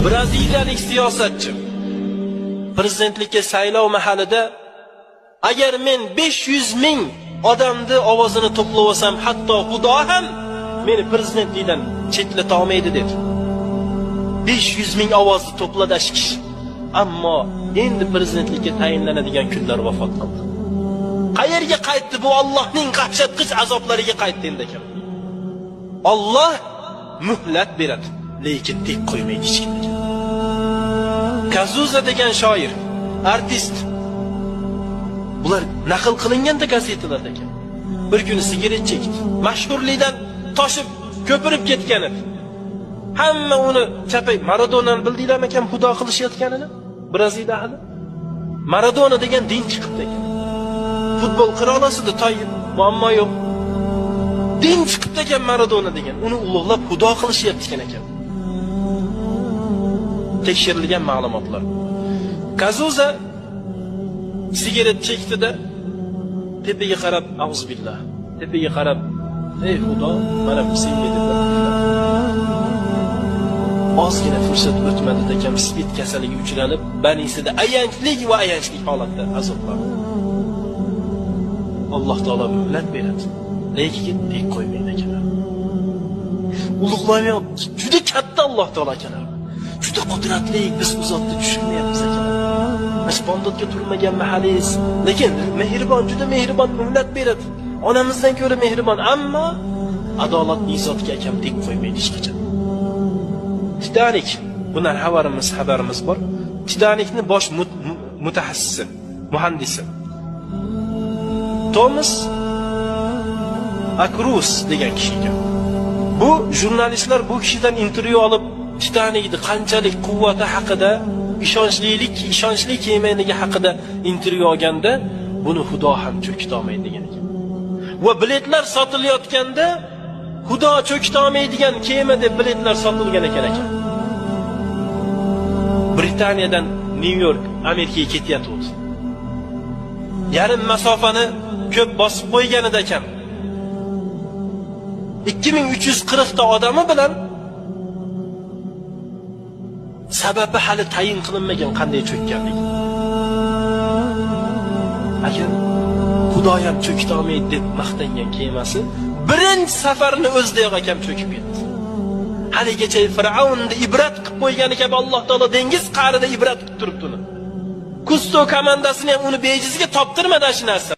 Braziliyalik siyosatchi prezidentlikka saylov mahalida agar men 500 ming odamni ovozini to'plab olsam, hatto Xudo ham meni prezidentlikdan chetlata olmaydi dedi. 500 ming ovozni to'pladi shu kishi. Ammo endi prezidentlikka tayinlanadigan kunlar vafot qildi. Qayerga qaytdi bu? Allohning qahshatqich azoblariga qaytdi endi akam. Alloh muhlat beradi, lekin tek qo'ymaydi hech kimga. Kazuza degan shoir, artist. Bular naql qilinganda gazetalarda ekan. Bir kuni sigaret chekdi. Mashhurlikdan toshib, ko'pirib ketgan edi. Hamma uni chapay Maradonani bildinglarmi akam xudo qilishayotganini? Braziliya ahli. Maradona degan din chiqibdi ekan. Futbol qirolasida toyib, muammo yo'q. Din chiqibdi ekan Maradona degan. Uni ulug'lab xudo qilishyapti ekan ekan. Tekshirilgan ma'lumotlar. Kazuza sigaret chekdida tepaga qarab auzubillah. Tepaga qarab, "Ey Xudo, mana bu senga" deb ozgina fursat o'tmadi akam spid kasaliga uchranib, banisida ayanchlik va ayanchlik holatda azoblandi. Alloh taolo muhlat beradi, lekin tek qo'ymaydi akalar. Ulug'lamayapti. Juda katta Alloh taolo akalar. Juda qudratli, biz u zotni tushunmayapmiz akalar. Mana bomdodga turmagan mahalingiz, lekin mehribon, juda mehribon muhlat beradi. Onamizdan ko'ra mehribon, ammo adolatli zotga akam tek qo'ymaydi hech qachon. Titanik, bundan xabarimiz bor. Titanikni bosh mutaxassisi, muhandisi Tomas Akrus degan kishi ekan. Bu jurnalistlar bu kishidan intervyu olib, Titanikni qanchalik quvvati haqida, ishonchli kemaligi haqida intervyu olganda, buni Xudo ham cho'kita olmaydi degan ekan. Va biletlar sotilayotganda Xudo cho'kita olmaydigan kema deb biletlar sotilgan ekan ekan. Britaniyadan Nyu York, Amerikaga ketyapti. Yarim masofani ko'p bosib qo'yganida ekan. 2340 ta odami bilan sababi hali tayin qilinmagan qanday cho'kkanligi. Agar Xudo ham cho'kita olmaydi deb maqtangan kemasi birinchi safarini o'zidayoq akam cho'kib ketdi. Haligacha Fir'avnni ibrat qilib qo'ygani kabi Alloh taolo dengiz qa'rida ibrat qilib turibdi uni. Kusto komandasini ham uni bejizga toptirmadi shu narsa.